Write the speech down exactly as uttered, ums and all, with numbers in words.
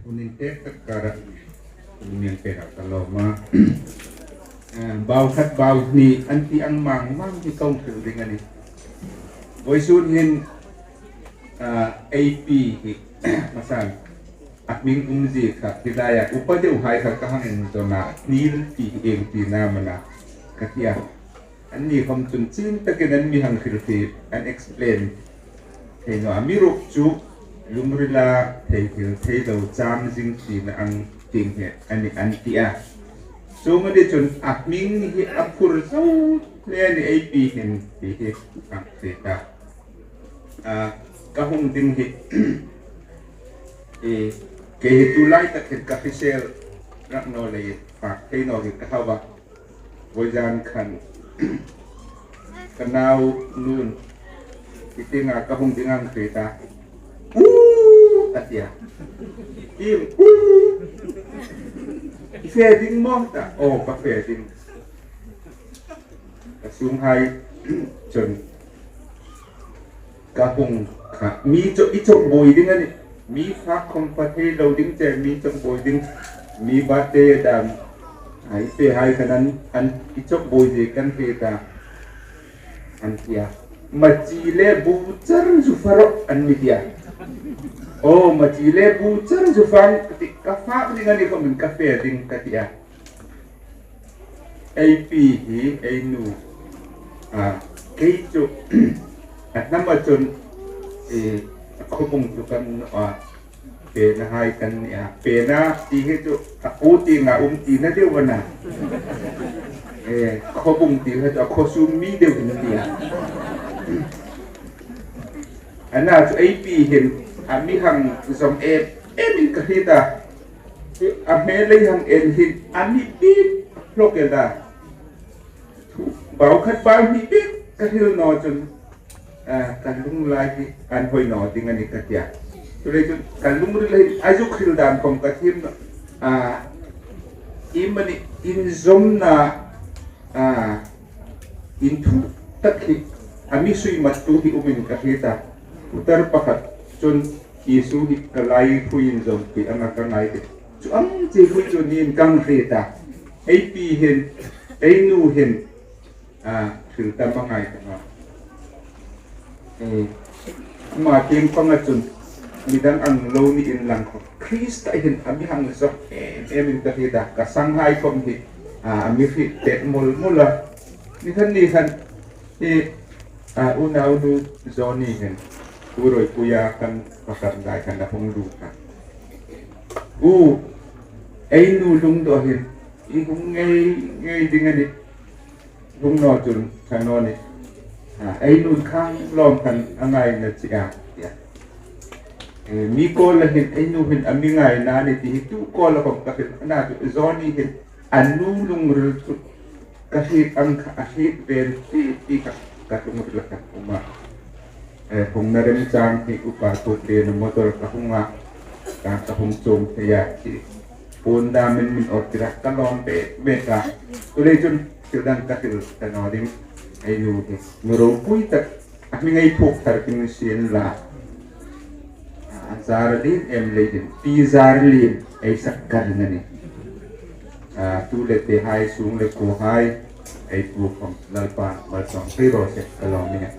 Hun intek tak kara, hun intek tak ka lawm a. Eh, bau khat bau hni an ti ang mang mang hi ka hung hril ding a nih. Vawisun hin, ah, A P hi, hmasan, a hming umzie kha, hi laia upa deuhai kha ka hang inzawm a, Neil ti hi ieng tina am a na ka ti a. Anni khom chun chin takin an mi hang hril thei, an explain thei naw a. Amiruokchu lungrila thei thil thei lo chang zing tina ang ting hi a nih an ti a. Chuong a ni chun a hming hi a phur zo hle a nih A P hin ti hi ang ti ta. A, ka hung ding hi, e, kei hi tu lai tak hin ka hrisel rak naw leiin fak thei naw hi ka hau a. Vawizan khan ka naunu'n hi tienga ka hung ding ang hre ta. U, a ti a. Tim, u. I fe ding maw ta? Aw, ka fe ding. Ka sunghai chun ka hung kha, mi chawk, i chawk buoi ding a nih. Mi fak khom pha thei lo ding che, mi chawk buoi ding. Mi birthday dam, a, i fehai khan an, an i chawk buoi zie kan fe ta, an ti a. Machi le bu char zu fa rawh, an mi ti a. Aw, machi le bu char zu fa rawh, ka ti, ka fak ding a ni khomin ka fe ding ka ti a. A P hi ei nu, a, kei chu, a hnama chun, e, a khawbung chu kan naw a, pena hai kan ni a, pena ti hi chu a pu tienga um tina deu a na. E, khawbung ti hi chu a khaw sung mi deu in ti a. A na chu A P hin a mi hang zawm em em in ka hriet a. A hmel ei hang en hin a mi bik hlawk el a. Bau khat bau hni bik ka hril naw chun, a, ka lunglai hi an hoi naw ding a nih ka ti a. Chuleiin chun ka lungril hi a zuk hril dan khom ka thiem naw. A, iemani inzawmna, a, inthuk tak hi a mi sui mattu hi umin ka hriet a. Putar pakhat chun Isu hi ka lai hruiin zawmpui anga ka ngai ti. Chu ang che hrui chu niin ka hriet a. A P hin, ei nu hin, a, hril tam a ngai ta naw. E, ama tieng panga chun midang ang lo ni inla khom Krista hin a mi hang zawm em em in ka hriet a, ka sanghai khom hi, a, a mi hriet pek mol mol a. Ni khan ni khan, e, a, unaunu Johnny hin, u Ropuia kan pakhat lai khan a hung lut a. U, ei nu lungdaw hin, i hung ngei ngei ding a nih. Hung naw chun, ṭha naw nih. A, ei nun khang lawm khan a ngaina chi a, ti a. E, mi kawla hin, ei nu hin a mi ngaina a nih ti hi tu kawla khom ka hril, a na chu Johnny hin a nu lungril chu ka hriet ang kha, a hriet vel ti ti kha ka lungrila ka um a. E, hungna remchang hi upa Thupina motor ka hung a, ka, ka hung chuong thei a, ti. Puon damin min awt tir a ka lawm bek bek a. Chuleiin chun thil dang ka hril ta naw ding. Ei nu hi mi ropui tak, a hming ei phuok thar ding sien la. A, a zar lien em lei ding, pi zar lien ei sak kar a nih. A, tu le tehai, sung le kuohai, ei pu khom Lalpan malsawm pei raw se ka lawm a nih.